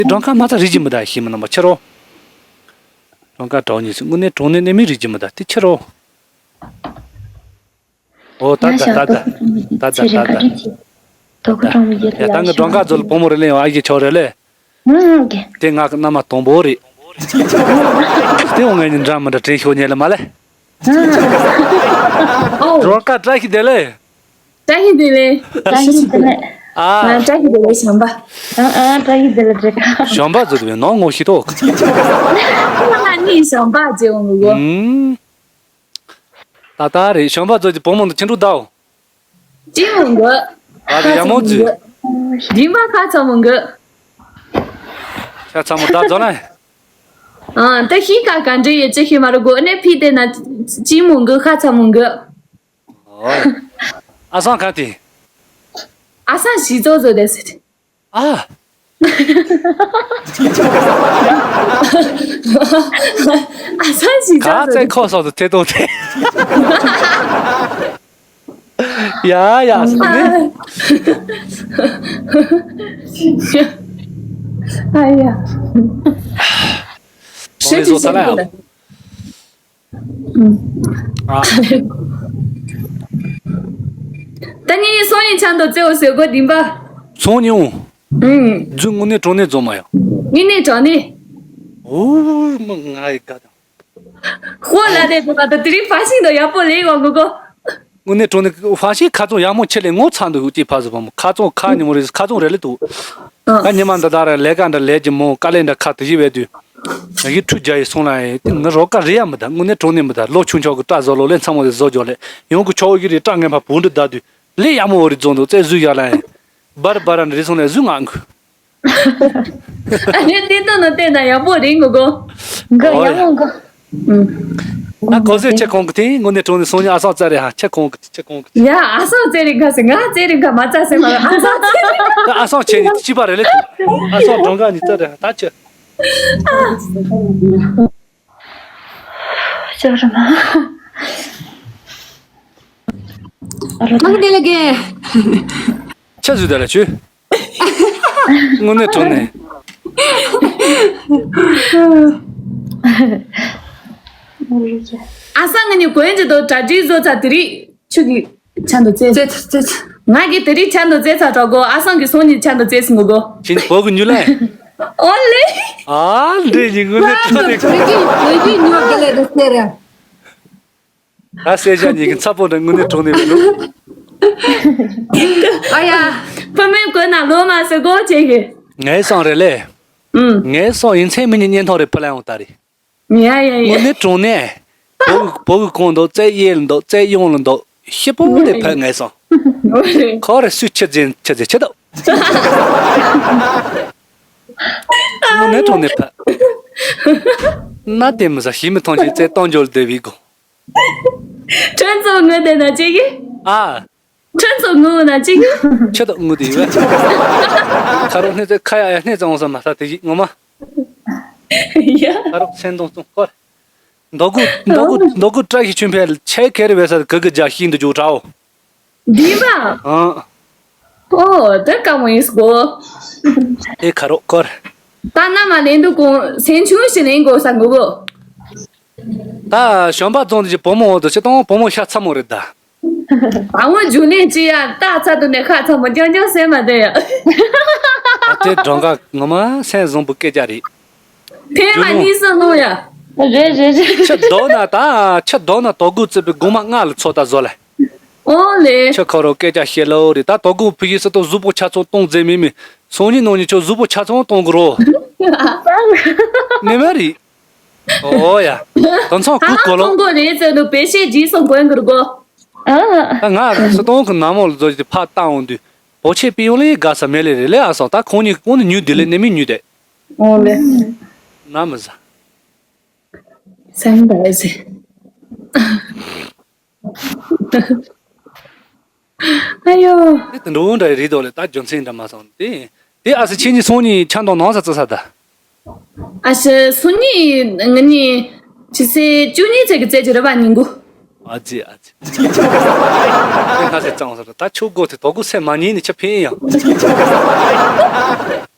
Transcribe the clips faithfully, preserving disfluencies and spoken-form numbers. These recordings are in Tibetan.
དེ་སྒྲོལ་དཀར་མ་ཚ་རིག་གི་མི་གདའ་ཤི་མི་རྣམ་པ་ཕྱིར་རོ། སྒྲོལ་དཀར་གྲོགས་གཉིས་སུ་དངོས་གནས་གྲོགས་གནས་གནས་མི་རིག་གི་མི་གདའ་དེ་ཕྱིར་རོ། ཨོ་ད་ད་ད་ད་ད་ད་ད་ད། དོ་ཁུ་གྲོང་མི་རྒྱལ་ཡ་ད་ངའི་སྒྲོལ་དཀར་ཚོ་ལ་བུ་མོ་རེ་ལེན་ཡོང་ཨ་ཡེ་ཆོག་རེ་ལེ། ཨང་གི། དེ་ང་གི་མནའ་མ་དང་པོ་རེད། དེ་འོ་ངས་ནི་འདྲ་མི་འདྲ་དྲན་ཤོག་ཉེ་ལེ་མ་ལེ། ཨོ། སྒྲོལ་དཀར་བཀྲ་ཤིས་བདེ་ལེགས། བཀྲ་ཤིས་བདེ་ལེགས། བཀྲ་ཤིས་བདེ་ལེགས། ཨ། ང་བཀྲ་ཤིས་བདེ་ལེགས་བྱམས་པ། ཨ་ཨ་བཀྲ་ཤིས་བདེ་ལེགས་བཀྲ་ཤིས། བྱམས་པ་ཟེར་བའི་ནང་ངོ་ཤེས་ཐོག་ང་ནི་བྱམས་པ་ཅེས་འོང་གོ། ཨུམ། ད་ལྟ་རེད་བྱམས་པ་ཚོ་གི་བུ་མོ་འདི་ཁྱེད་འགྲོ་དའོ། ཅི་མོང་གི། ཨ་ཡ་མོ་ཅི། རིམ་པ་ཁ་ཚ་མོང་གི། ཁ་ཚ་མོ་ད་ཛོ་ན། ཨ་ད་ཤི་ཀ་ག་འདྲེ་ཡོད་ཅི་ཤི་མ་རུ་གོ་ནས་ཕི་དེ་ན་ཅི་མོང་གི་ཁ་ཚ་མོང་གི། ཨ་སང་ག་དེ། ཨ་སང་ཞི་ཙོ་ཙོ་དེ་སི། ཨ། ཨ་སང་ཞི་ཙོ་ག་ཙོ་ཚེ་དེ། ཁོ་སོགས་སུ་ཐེ་གཏོགས་ཏེ། ཡ་ཡ་སོ་ནི། ཨ་ཡ། ཁོང་ནི་བཟོ་ས་ལ་ཡ། ད་ནི་སང་ཉིན་ཆང་དུ་རྩེའོ་ཟེར་གོ་དིན་པ། སང་ཉིན་འོང་། ཨུམ། རྫུན་དངོས་གནས་དྲང་གནས་རྫུན་མ་ཡང་། དངོས་གནས་དྲང་གནས། ཨོ་མ་ང་ཡི་དགའ་དང་། ཧོ་ལ་དེ་དུ་ད་དུ་དེ་རིང་ཕ་ཤིང་དུ་ཡག་པོ་ལེགས་བ་གོ་གོ། དངོས་གནས་དྲང་གནས་ཕ་ཤིང་ཁ་ཚོན་ཡག་མོ་ཆེ་ལེ་ངོ་ཚ་འདུག་ཅེས་ཕ་ཟུ་བ་མོ་ཁ་ཚོན་ཁ་ཉི་མོ་རེ་ཁ་ཚོན་རེ་ལེ་འདུག་ད་ཉི་མ་འདི་དག་ར་ལས་ཀ་འདྲ་ལས་ཀྱི་མོ་དཀའ་ལས་འདྲ་ཁ་དུ་ཡི་བས་དུས། ང་གི་ཁྲུ་རྒྱ་ཡི་སོང་ལ་ཡི་དེ་ང་རོགས་ཀ་རེ་ཡ་མི་ད་དངོས་གནས་དྲང་གནས་མི་ད་ལོ་ཆུང་ཆོག་གི་སྐྲ་བཟོ་ལོ་ལེ་ཚ་མོ་དེ་བཟོ་རྒྱོ་ལེ་ཡོང་གི་ཆོག་གི་རེ་སྐྲ་ངན་ཕ་བུ་འདི་ད་དུས་ལེ་ཡ་མོ་འོ་རེ་རྫོང་དུ་རྩེ་བཟོས་ཡ་ལ་ཡི་བར་བར་ར་འདི་རེ་སོང་ལེ་བཟོས་ང་གི། ཨ་ནི་ཏི་ཏོ་ནོ་ཏེ་ན་ཡག་པོ་རེད་ངོ་གོ། གོ་ཡག་མོ་གོ། ཨ་གོ་ཟེར་ཆེ་གོང་གི་དེ་དངོས་གནས་དྲང་གནས་སོང་ཉིན་ཨ་སང་ཙ་རེ་ཧ་ཆེ་གོང་གི་ཆེ་གོང་གི། ཡ་ཨ་སང་ཙེ་རེ་ག་སེ་ང་ཙེ་རེ་ག་མ་ཙ་སེ་མ་ཨ་སང་ཙེ་རེ། ཨ་སང་ཆེ་ནི་ཅི་པ་རེ་ལེ། ཨ་སང་གྲོང་ག་ནི་ཙ་རེ་ཧ་ད་ཆེ། ཅོ་ར་མ། ཨ་རོ་ད། ནང་དེ་ལ་གེ། ཆ་ཟུ་ད་ལ་ཆུ། དངོས་གནས་དྲང་གནས། ཨ་སང་ང་ནི་གོན་གྱི་དོ་གྲ་སྒྲིག་བཟོ་ཚ་དེ་རིགས་ཆུ་གི་ཆ་འདུག་ཙེ། ཙེ་ཙེ་ཙེ། ང་གི་དེ་རིགས་ཆ་འདུག་ཙེ་ཚ་གྲོགས་གོ་ཨ་སང་གི་སོང་ཉིན་ཆ་འདུག་ཙེ་སི་ངོ་གོ། ཁྱེད་ཕོ་གི་ཉུ་ལ། ཨོ་ལེ། ཨ་འདྲེ་ཡིན་དངོས་གནས་དྲང་གནས། བོད་ཀྱི་བོད་ཀྱི་ཉུ་གི་ལེ་རེ་ཟེར་ར། ད་སེ་ཞ་ཉིད་ཀྱི་ཚ་པོ་འདྲ་དངོས་གནས་དྲང་གནས་མི་འདུག་ཨ་ཡ། ཕ་མའི་གོས་ན་ལོ་མ་སེ་གོ་བྱེད་གི། ངའི་སང་རེ་ལེ། ཨུམ། ངའི་སང་ཡིན་ཚེ་མི་ཉིད་གཉེན་ཐོག་རེ་ཕུ་ལ་ཡོང་ད་རེ། ཡ་ཡ་ཡ། དངོས་གནས་དྲང་གནས། བོ་བོ་གི་གོང་འདུག་རྩེ་གཡས་ལ་འདུག་རྩེ་གཡོན་ལ་འདུག་ཤི་པོ་དེ་ཕུ་ངའི་སང་། ཁོ་རེ་སུས་ཆི་ཟེན་ཆི་ཟེ་ཆི་འདུག་དངོས་གནས་དྲང་གནས་ཕུ། ན་དེ་མི་ཟ་ཤི་མི་ཐོང་ཆེ་རྩེ་གཏོང་འཇོལ་དེ་བི་གོ། ཁྲོན་ཚོ་ངོས་དེ་ན་ཅིག་གི། ཨ། ཁྲོན་ཚོ་ངོས་ན་ཅིག་གི། ཁྱོད་དང་ངུ་དེ་ཡོད། ཁ་རོག་སྣེ་ཚེ་ཁ་ཡ་ཡ་སྣེ་ཚེ་འོང་ས་མ་ས་དེ་ཡིག་ངོ་མ། ཡ། ཁ་རོག་སེན་དོང་སྟོང་སྐོར། མདོ་དགུ་མདོ་དགུ་མདོ་དགུ་བཀྲ་ཤིས་ཆོས་འཕེལ་ཆེ་ཁེ་རེ་བས་ས་གི་གི་རྒྱ་ཤིན་དུ་འཇུག་དྲའོ། འདི་པ། ཨང་། ཨོ་དེ་ཀ་མོ་ཡིན་སྒོ། ཨེ་ཁ་རོག་སྐོར། ད་ན་མ་ལེན་དུ་གོང་སེན་ཆུང་ཞིག་ལེན་དགོས་ས་ངོ་གོ། ད་བྱམས་པ་རྫོང་དེ་ཅི་བུ་མོ་འོང་དུ་ཅི་གཏོང་བུ་མོ་ཤ་ཚ་མོ་རེད་ད། ཨ་འོ་འཇུ་ལེན་ཅི་ཡ་ལྟ་ཚ་དུ་ནས་ཁ་ཚ་མོ་རྐྱང་རྐྱང་སེམས་མ་བདེ་ཡ། ཨ་དེ་སྒྲོན་ག་ངོ་མ་སེམས་བཟང་པོ་སྐད་ཆ་རེད། ཕན་མ་གཉིས་སུ་ནོ་ཡ། རེད་རེད་རེད། ཆུ་རྡོ་ན་ད་ཆུ་རྡོ་ན་དོ་དགུ་རྩིབ་པའི་སྒོ་མ་ལྔ་ལ་ཚོ་ད་བཟོ་ལ། ཨོ་ལེ། ཆུ་ཁོ་རོ་སྐད་ཆ་བཤད་ལོ་རེད་ད་དོ་དགུ་ཕུ་ཡི་སི་ཏོ་གཟུགས་པོ་ཆ་ཚང་གཏོང་མཛད་མི་མི་སང་ཉིན་ནང་ཉིན་ཆུ་གཟུགས་པོ་ཆ་ཚང་གཏོང་དགོས་རོ། ནི་མ་རེད། ཨོ་ཡ། དོན་ཚང་ཁུག་གོ་ལོ། ཁོང་གོ་རེད་ཟེར་འདུག་བེད་སྤྱད་བགྱིས་སོང་གོན་གི་རུ་གོ། ཨ། ད་ང་སི་ཏོང་གི་ནང་མོ་ལ་བཟོ་ཅིག་ཕ་བཏང་འོང་དུས་བོ་ཆེ་པི་ཡོང་ལེ་དགའ་ས་མེད་ལེ་རེད་ལེ་ཨ་སོང་ད་ཁོང་གཉིས་ཁོང་ནི་ཉུ་དེ་ལེ་ནི་མི་ཉུ་དེ། ཨོ་ལེ། ན་མི་ཟ། སེམས་པ་ཟེ། ཨ་ཡོ། དེ་དུད་འགྲོ་འདྲ་རེད་དོ་ལེ་ད་རྒྱུ་མཚན་འདྲ་མ་སོང་དེ། དེ་ཨ་སི་ཁྱེད་གཉིས་སང་ཉིན་ཆང་དང་ནང་ས་བཙལ་ས་ད། ཨ་ཤི་སང་ཉིན་ང་གཉིས་ཕྱི་ཚེས་བཅུ་གཉིས་ཚེས་ཀྱི་ཚེས་ཀྱི་རེ་བ་ཉིན་གུ། ཨ་ཙི་ཨ་ཙི། དེ་ང་ཚེ་གཙང་ས་ད་ཆུ་སྒོ་དེ་དོ་གུ་སེ་མ་ཉིན་ནི་ཆ་ཕིན་ཡང་།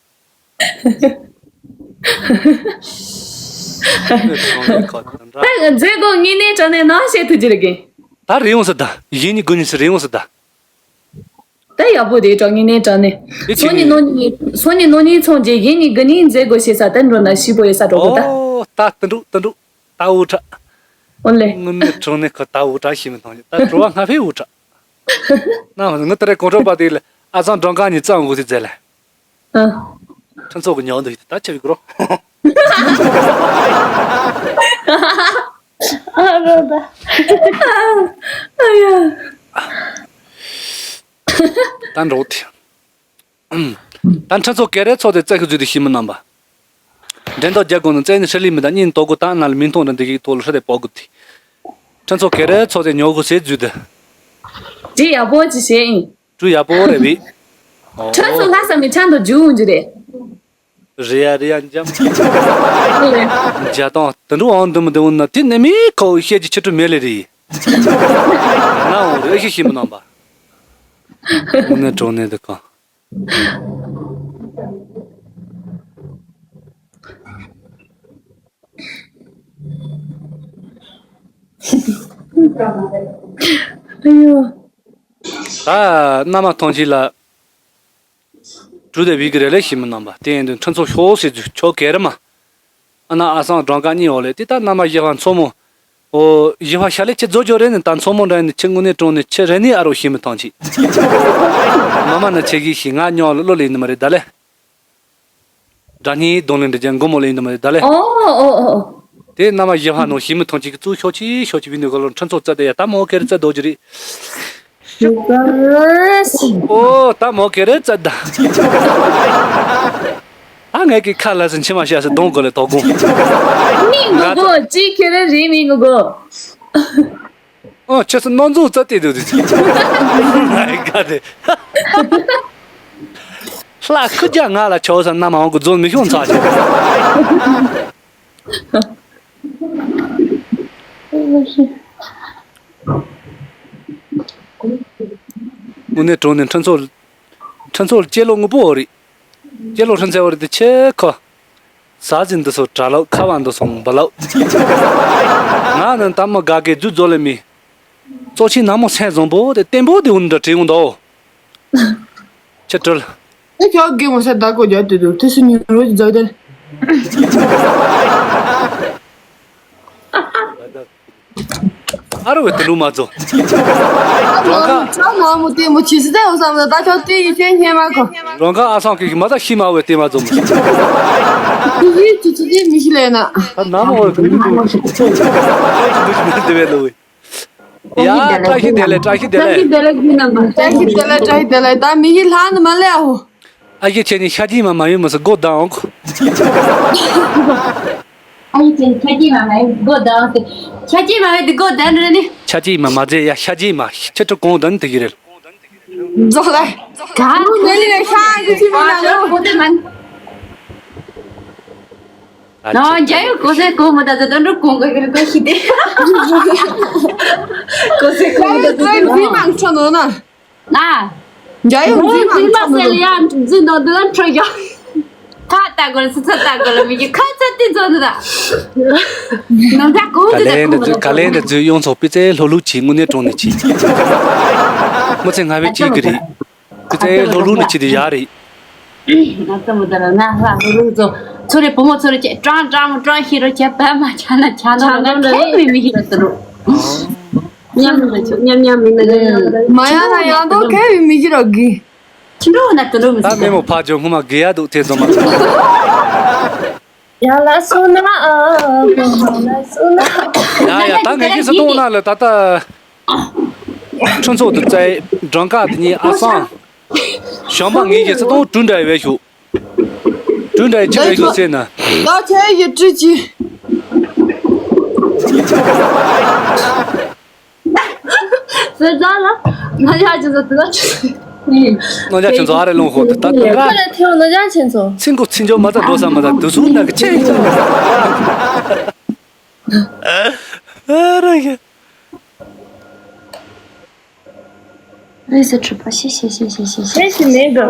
ད་མཛད་སྒོ་དངོས་གནས་དྲང་གནས་ནང་བཤད་ཐུབ་ཀྱི་རེད་གི། ད་རེད་ཡོང་སྲིད་ད། གཞན་གཉིས་དགུ་གཉིས་སུ་རེད་ཡོང་སྲིད་ད། ད་ཡག་པོ་རེད་དྲང་གནས་དྲང་གནས། དེ་སོ་གཉིས་ནོ་གཉིས་སོ་གཉིས་ནོ་གཉིས་ཚོང་རྗེས་གཞན་གཉིས་དགུ་གཉིས་མཛད་དགོས་ཤེས་ས་ད་འགྲོ་ན་ཞིག་པོ་ཡོད་ས་འགྲོ་གོ་ད། ཨོ་ད་དུ་འགྲོ་དུ་འགྲོ། ད་འུ་ཁྲ། ཨོ་ལེ། དངོས་གནས་དྲང་གནས་ཁོ་ད་འུ་ཁྲ་ཤེས་མི་ཐང་ད་བྲོ་བ་སྔ་ཕེ་འུ་ཁྲ། ན་ང་དེ་རེད་གོང་ཁྲོ་པ་དེ་ལ་ཨ་ཚང་འགྲོ་མཁན་གཉིས་གཙང་དགོས་ཟེར་ལ། ཨ། ཁྲིན་ཚོགས་ཀྱི་ཉོག་འདུག་ད་ཆེ་བའི་གོ། ཨ་རོ་ད། ཨ་ཡ། ད་འགྲོ་དེ། ད་ཁྲིན་ཚོགས་ཀེ་རེ་ཚོགས་དེ་རྩ་ཁུ་ཚུད་དེ་ཤི་མི་རྣམ་པ། འགྲན་ཐོག་རྒྱག་དགོས་ན་རྩ་ནས་ཧྲི་ལི་མི་དང་གཉིས་དོ་གུ་དང་ན་ལ་མིན་ཐོང་ར་འདི་གི་ཐོག་ལ་ཧྲི་དེ་པོ་གུ་དེ། ཁྲིན་ཚོགས་ཀེ་རེ་ཚོགས་དེ་ཉོ་གུ་ཟེ་ཚུད་དེ། ཇི་ཡག་པོ་ཅི་བྱས་ཡིན། ཀྲུ་ཡག་པོ་རེད་བི། ཁྲ་ཚོ་ལྷ་ས་མི་ཆང་དུ་རྒྱུ་འོང་རྒྱུ་རེད། རེད་ཡ་རེད་ཡ་འཇམ། འཇའ་དང་དུད་འགྲོ་འོང་འདི་མི་འདི་འོང་ན་དེ་ནི་མི་ཁོ་བཤད་ཀྱི་ཆུ་ཁྲུ་མེད་ལེ་རེད། ན་འོང་རེད་ཤི་ཤི་མི་ནང་པ། དངོས་གནས་དྲང་གནས་འདི་གང་། ཨ་ཡོ། ད་མནའ་མ་ཐོང་ཆེ་ལ། གྲུ་དེ་བི་གི་རེ་ལེ་ཤི་མི་རྣམ་པ་དེ་ཡིན་དུས་ཁྲིན་ཚོགས་ཤོག་ཟེར་དུས་ཁྱོད་གེ་རེ་མ། ཨ་ན་ཨ་སང་སྒྲོང་ཀ་གཉིས་འོ་ལེ་དེ་ད་མནའ་མ་ཡེ་བ་མཚོ་མོ། ཨོ་ཡེ་བ་ཤ་ལེ་ཁྱེད་རྫོ་ཇོ་རེ་ནི་ད་མཚོ་མོ་འདྲ་ནི་ཁྱེད་དངོས་གནས་དྲང་ནི་ཁྱེད་རེ་ནི་ཨ་རོ་ཤི་མི་ཐང་ཆེ། མ་མ་ནི་ཁྱེད་ཀྱིས་ཤི་ང་ཉོ་ལོ་ལོ་ལེ་ནི་མ་རེད་ད་ལེ། དགྲ་གཉེན་གདོང་ལེན་འདྲ་ཅན་མགོ་མོ་ལེན་འདུག་མ་རེད་ད་ལེ། ཨོ་ཨོ་ཨོ། དེ་མནའ་མ་ཞི་བ་ནང་ཞི་མི་ཐང་ཅིག་གི་གཙུག་ཤོག་ཅིག་ཤོག་ཅིག་བི་འདུག་ག་ལོ་ཁྲིན་ཚོགས་རྩ་དེ་ཡ་ད་མོ་ཁེ་རེ་རྩ་རྡོ་ཅི་རེད། ཨོ་ད་མོ་ཁེ་རེ་རྩ་ད། ཨ་ངས་ཀྱི་ཁ་ལ་སི་མཆི་མ་ཤ་སི་གདོང་གོ་ལེ་དོག་གོ། མི་མགོ་གོ་ཅི་ཁེ་རེ་རེད་མི་མགོ་གོ། ཨོ་ཁྱེད་ཚོ་སྣང་ཚུགས་རྩ་དེ་འདུག་དེ། ང་ཡི་དགའ་དེ། ལྷ་ཁུ་རྒྱ་ང་ལ་ཆོག་ས་མནའ་མ་འོང་གི་རྫོང་མི་ཤོང་ཚ་ཆེ། དངོས་གནས་དྲང་གནས་ཁྲིན་ཚོགས། ཁྲིན་ཚོགས་ལ་སྐྱེས་ལོ་དངོས་པོ་འོ་རེད། སྐྱེས་ལོ་ཁྲིན་ཚེ་འོ་རེད་དེ་ཆེ་ཁོ། ཟ་ཟིན་འདི་ཚོ་གྲ་ལོ་ཁ་བ་འདི་ཚོ་འབུ་ལོ། ང་ནི་ད་མོ་དགའ་དགའི་རྫུ་རྫོ་ལེ་མི། གཙོ་ཆེན་ནག་མོ་སེམས་བཟང་པོ་དེ་བརྟན་པོ་དེ་འུ་འདྲ་དྲན་འོང་དོ། ཁྱེད་སྤྲུལ། ཨེ་ཁྱོད་དགེ་མོ་ས་བདག་གོ་རྒྱ་དུ་དུ་དེ་སུ་ཉུང་རོ་ཅི་རྫོ་དེ། ཨ་རོ་བའི་དུ་ལུ་མ་ཛོ། རོང་ཁ། ཁྱོད་ནང་མོ་ལྟད་མོ་ཆི་སི་ཏེ་འོ་བསམ་ལ་ད་ཁྱོད་ལྟད་ཡི་ཆེན་ཉན་མ་གོ། རོང་ཁ་ཨ་སང་ཁི་མ་ད་ཤི་མ་བའི་ལྟད་མ་ཛོ་མོ། ཆི་སི་ཆི་སི་ཏེ་མི་ཤི་ལེ་ན། ད་ནམ་འོ་དུ་ལུ་དུ་ལུ་ཤི་ཏེ་ལུ་བའི། ཡ་བཀྲ་ཤིས་བདེ་ལེགས། བཀྲ་ཤིས་བདེ་ལེགས། བཀྲ་ཤིས་བདེ་ལེགས་ཀུན་ན་མ། བཀྲ་ཤིས་བདེ་ལེགས། བཀྲ་ཤིས་བདེ་ལེགས། ད་མི་ཡི་ལྷ་ནི་མ་ལེ་ཨ་ཧོ། ཨ་ཡེ་ཁྱེད་ནི་ཤ་ཅི་མ་མ་ཡོད་མ་སི་སྒོ་བསྡམས་ཨོ། ཨ་ཡེ་ཁྱེད་ཤ་ཅི་མ་མ་ཡོད་སྒོ་བསྡམས་ཏེ། ཤ་ཅི་མ་ཡོད་དེ་སྒོ་བསྡམས་རེད་ནི། ཤ་ཅི་མ་མ་ཟེ་ཡ་ཤ་ཅི་མ་ཁྱེད་ཚོ་གོང་བསྡམས་དེ་གི་རེད། རྫོགས་ལེ། ག་ནི་ལེ་ཤ་ཅི་ཅི་མ་ལ་ལོ། ཁོ་དེ་མན། ནོ་འཇའ་ཡོད་གོ་སེ་གོ་མོ་ད་ད་དོན་གྲུབ་གོང་ག་གི་གོ་ཤི་དེ། གོ་སེ་གོ་མོ་ད་ད་དོན་གྲུབ་མང་ཁྲོ་ནོ་ན། ང་། འཇའ་ཡོད་འཛིན་མང་ཁྲོ་ནོ། ཟེ་ལ་ཡང་འཛིན་ནོ་དོན་གྲུབ་ཡོད། ཁ་ལྟ་དགོས་ལ་སི་ཚ་ལྟ་དགོས་ལ་མི་གི་ཁ་ཚ་ཏི་ཚོ་ནི་ད། ནམ་ད་གོ་ག་དེ་ད་ལེན་གོ་དེ་མོ་ད་ག་ལེན་དེ་ཚོ་ཡོང་ཚོགས་པི་ཙེ་ལྷོ་ལུག་ཆི་དངོས་གནས་དྲང་ནས་ཆི། མི་ཚེ་སྔ་བའི་ཆི་གི་རེད། ཁྱེད་ཚོའི་ལྷོ་ལྷོ་ནས་ཁྱེད་དེ་ཡག་རེད། ང་ཚོ་མོ་ད་ལ་ང་ལྷ་ལྷོ་ལྷོ་ཚོ་ཚོ་རེ་བུ་མོ་ཚོ་རེ་ཁྱེད་ཀྲང་ཀྲང་མོ་ཀྲང་ཤི་རོ་ཁྱེད་བད་མ་ཆ་ན་ཆ་ན་རོ་ང་ཁྱེད་མི་མི་ཤི་རོ་ཏུ་རོ། ཉམས་མི་ཆོག་ཉམས་ཉམས་མི་ན་ཉམས་ཉམས་མ་ཡང་ན་ཡང་དོ་ཁེ་བི་མི་ཤི་རོ་གི། ཁྱི་འགྲོ་ན་ཏུ་རོ་མི་ད་སི་མེ་མོ་ཕ་ཇོ་སྔོན་མ་དགེ་ཡ་འདུག་དེ་ཚོ་མ་ཐུབ། ཡ་ལ་སོ་ན་ཨ་ཡ་ཡ་ད་ངས་ཀྱི་སི་ཏོང་ན་ལ་ད་ལྟ། ཁྲུན་ཚོགས་དུ་བཙལ་སྒྲོན་ཁ་དེ་གཉིས་ཨ་སང་། གཞོན་པ་ངེད་ཀྱི་སི་ཏོང་གྲུ་འདྲ་བའི་ཞུ། གྲུ་འདྲ་ཡི་ཆི་བའི་ཞུ་ཟེར་ན། ད་ཁྱེད་ཡི་གྲུ་ཅི། སེ་ཛ་ལ་ང་ཡ་ཅི་ཟ་དུ་ལ་ཆི། ནོ་ཇ་ཆེན་ཚོ་ཨ་རེ་ལོང་ཧོ་དུ་ད་དུ་ཁ་ལ་ཐེའོ་ནོ་ཇ་ཆེན་ཚོ། ཚིང་གོ་ཚིང་ཇོ་མ་ད་འགྲོ་ས་མ་ད་དུ་སུ་ན་གི་ཆེ། ཨ་ར་ཡ། རེས་སུ་གྲུབ་པ་ཤེས་ཤེས་ཤེས་ཤེས་ཤེས་ཤེས། ཤེས་ཤེས་མེད་འགྲོ།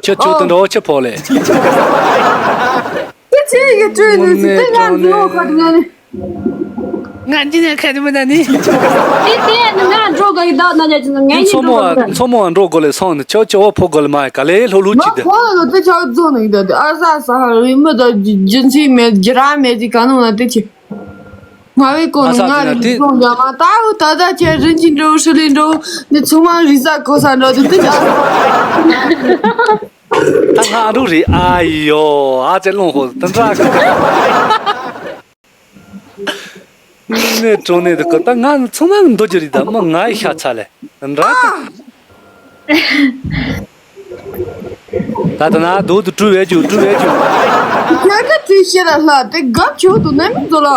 ཁྱོད་ཁྱོད་དུ་འགྲོ་ཁྱོད་ཕོ་ལེ། དེ་ཆེ་གི་བྲོས་ནས་སི་ཏེ་ང་འགྲོ་ཁ་དུ་ང་ནི། ང་འདི་ནས་ཁ་དུ་མི་ད་ནི། དེ་དེ་ནི་ང་འགྲོ་གི་ད་ན་ཡ་ཅི་ན་ངས་ནི་འཚོ་མོ་འགྲོ་གི་ད། འཚོ་མོ་འགྲོ་དགོས་ལེ་སོང་ནི་ཆོ་ཆོ་བོ་ཕོ་དགོས་ལེ་མ་ག་ལེ་ལྷོ་ལྷོ་ཅི་ད། ཕོ་ལོ་དེ་ཆོ་རྫོང་ནི་ད་ཨ་ས་ས་རི་མི་ད་རྒྱུན་ཆི་མེད་རྒྱུ་ར་མེད་ཅི་ག་ནོ་ན་དེ་ཆི། ང་བའི་གོ་ང་ས་ང་དེ་ན་རི་དེ་སོང་ཡ་མ་ད་འུ་ད་ད་ཆེ་རིན་ཆི་འགྲོ་ཧྲི་ལི་འགྲོ་ནི་ཚོ་མ་རི་ས་གོ་ས་འགྲོ་དེ་དེ་ཆ། ད་ང་རུ་རེད་ཨ་ཡོ་ཨ་ཙེ་ལོང་ཧོ་ད་འདྲ་གི། ནས་གྲོང་ནས་དུ་ད་ང་ཚང་མ་འདོད་རྒྱུ་རེད་ད་མ་ང་ཡི་ཤ་ཚ་ལེ་འདྲ་ད། ད་ད་ན་དུ་དུ་བྲུ་བས་རྒྱུ་བྲུ་བས་རྒྱུ། ཁྱེད་ཀྱི་དུས་ཤེས་ལ་ལྷ་དེ་དགབ་ཆོག་ཏུ་ནས་མི་འདུག་ལ།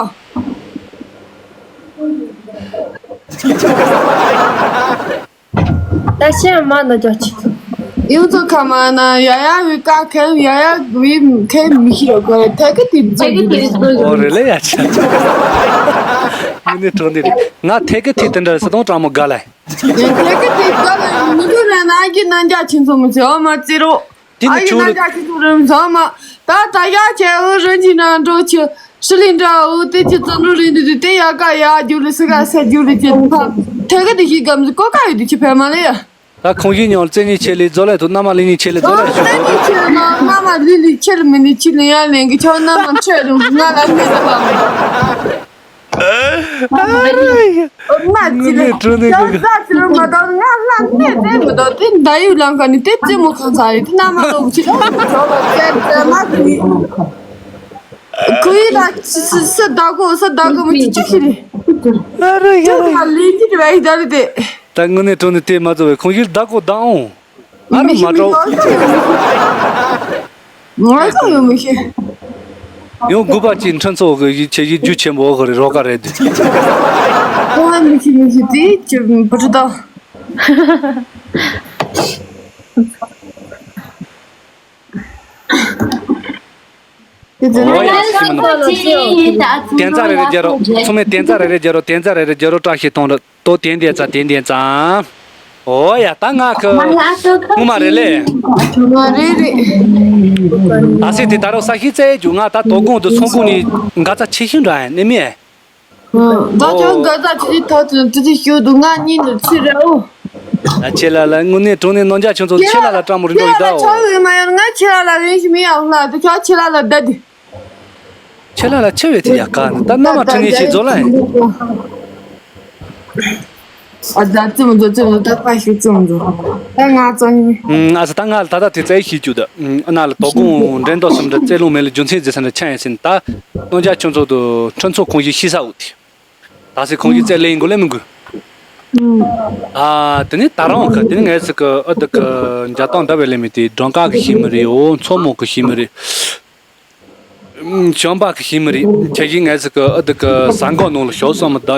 ད་ཤེས་མ་ན་རྒྱ་ཆེ། ཡོངས་རྫོགས་ཁ་མ་ན་ཡ་ཡ་བི་ཀ་ཁེམ་ཡ་ཡ་བི་ཁེམ་མི་ཤི་རོ་གོ་ཐད་ཀི་དེ་ཐད་ཀི་དེ་ཨོ་རེ་ལེ་ཡ་ཆ། ངི་ནི་གྲོང་དེ་རེད་ང་ཐད་ཀི་དེ་དེ་འདྲ་སི་དོང་གྲང་མོ་ག་ལ། ཐད་ཀི་དེ་ག་ལ་མི་འདུག་ན་ན་གི་ན་རྒྱ་ཆེ་ཚོ་མི་ཚེ་ཨོ་མ་ཙི་རོ། དེ་ནི་ཨ་ཡི་ཆུ་ན་རྒྱ་ཆེ་ཚོ་རིམ་ཚང་མ་ད་ད་ཡ་ཆེ་ཨོ་རིན་ཆེ་ན་འགྲོ་ཆེ། ཧྲི་ལི་འདྲ་འུ་དེ་ཅི་ཙམ་རུ་རིན་འདི་དེ་ཡ་ཀ་ཡ་རྒྱུ་ལི་སི་ག་སེ་རྒྱུ་ལི་ཅི་ཕ། ཐད་ཀ་དེ་ཞིག་གམ་གོ་ཀ་ཡོད་དེ་ཅི་ཕེ་མ་ལེ་ཡ། ད་ཁོང་ཞིག་ཉོར་རྩེ་གཉིས་ཆེ་ལི་ཛོ་ལེ་ཐུ་ན་མ་ལི་གཉིས་ཆེ་ལི་ཛོ་ལེ་ཞུ་རྩེ་གཉིས་ཆེ་ན་ན་མ་ལི་ལི་ཆེ་ལི་མི་ལི་ཆེ་ལི་ཡ་ལེན་གི་ཆོ་ན་མ་ཆེ་རུ་ང་ལ་མི་ད་ལ་མི་ད། ཨ་རེ། ཨོ་མ་ཅི་ལེ། ཁྱོད་ཟ་ཅི་རུ་མ་དང་ང་ལ་ནས་དེ་མི་དང་དེ་ད་ཡུལ་ལང་ག་ནི་དེ་རྩེ་མོ་ཁང་ཚ་ཡི་དེ་ན་མ་ལོ་ཅི་ལོ་ཅོ་ལོ་ཙེ་ཙེ་མ་ཀུ་ཡི། ཀུ་ཡི་ལ་སི་སི་ད་གོ་སི་ད་གོ་མི་ཅི་ཅི་ཞི་རེ། ཨ་རེ་ཡ་ཅོ་རེ། ལ་ལི་ཅི་རེ་བའི་ད་རེ་དེ། ད་དངོས་གནས་དྲང་གནས་དེ་མ་བཟོ་བའི་ཁོང་ཞིག་ད་གོ་ད་འོང་། ཨ་རོ་མ་འགྲོ། ང་ཚོ་ཡོང་མི་ཤེས། ཡང་དགོས་པ་ཅིག་ཁྲིམས་ཚོགས་ཀྱི་ཡིད་ཆེས་ཡིད་རྒྱུ་ཆེན་པོ་གི་རེད་རོགས་ག་རེད་འདུག་ཁོང་མི་ཤེས་མི་ཤེས་དེ་ཅི་བུ་ཁྲི་དང་། དེ་ཚོ་ཨོ་ཡ་ཤི་མི་འདུག་བསྟན་རྩ་རེ་རེ་རྒྱལ་རོགས་ཚང་མས་བསྟན་རྩ་རེ་རེ་རྒྱལ་རོགས་བསྟན་རྩ་རེ་རེ་རྒྱལ་རོགས་བཀྲ་ཤིས་གཏོང་རོགས། ཏོ་ཏན་ཏན་ཙ་ཏན་ཏན་ཙང་། ཨོ་ཡ་ད་ང་ཁི། སྔོན་མ་རེད་ལེ། ང་རེད་རེད། ཨ་སི་དེ་ད་རུང་ས་ཤི་ཙེ་རྒྱུ་ང་ད་དོ་དགོང་དུ་ཚོང་ཁུངས་ནས་འགག་རྩ་ཆེ་ཤོས་འདྲ་ཡང་ནི་མེད། ད་ཁྱོད་འགག་རྩ་ཆེ་ཤོས་ཐོག་ཏུ་དུ་དུ་ཤོད་འདུག་ང་གཉིས་ནས་ཚུད་རེད་ཨོ། ད་ཁྱེད་ལ་ལ་དངོས་གནས་དྲང་གནས་ནང་རྒྱ་ཁྱོད་ཚོ་ཁྱེད་ལ་ལ་སྤྲང་མོ་རིན་པོ་ཡིན་ད་ཨོ། ཁྱོད་ཡོད་མ་ཡོད་ང་ཁྱེད་ལ་ལ་རིན་ཞིག་མི་ཡང་ལ་དུ་ཁྱོད་ཁྱེད་ལ་ལ་བསྡད་དུ། ཁྱེད་ལ་ལ་ཆེ་བའི་དེ་ཡ་ག་ནི་ད་མནའ་མ་ཁྲི་ནས་ཤིག་རྫོགས་ལ་ཡིན། ཨ་ད་ཙི་མི་འཛོ་ཙི་མི་འཛོ་ད་པ་ཤིག་ཙི་མི་འཛོ། ད་ང་ཙང་ཡིན། ཨ་ས་ད་ང་ལ་ད་ད་དེ་རྩ་ཡི་ཤིག་རྒྱུ་ད། ཨ་ན་ལ་དོ་དགོང་འགྲན་ཟླ་སུམ་འདྲ་རྩེ་ལུང་མེད་ལ་རྒྱུ་མཚན་ཟེར་ས་འདྲ་ཆ་ཡིན་ཟིན་ད། ནང་རྒྱ་ཁྱོད་ཚོ་དུ་ཁྲིམས་ཚོགས་ཁོངས་ཞིག་ཤི་ས་འུ་དེ། ད་སེ་ཁོང་གིས་རྩེ་ལེན་དགོས་ལེ་མི་དགོས། ཨ་དེ་ནི་ད་རང་གི་དེ་ནི་ངས་ཟིག་གི་ཨ་དི་གི་འཇའ་སྟོང་འདྲ་བའི་ལེ་མི་དེ་སྦྲང་དཀར་གི་ཤི་མི་རེད་འོ་མཚོ་མོ་གི་ཤི་མི་རེད། བྱམས་པ་གི་ཤི་མི་རེད་ཁྱེད་ཀྱིས་ངས་ཟིག་གི་ཨ་དི་གི་ཟ་འགོག་ནང་ལ་ཞོག་སོང་མི་ད་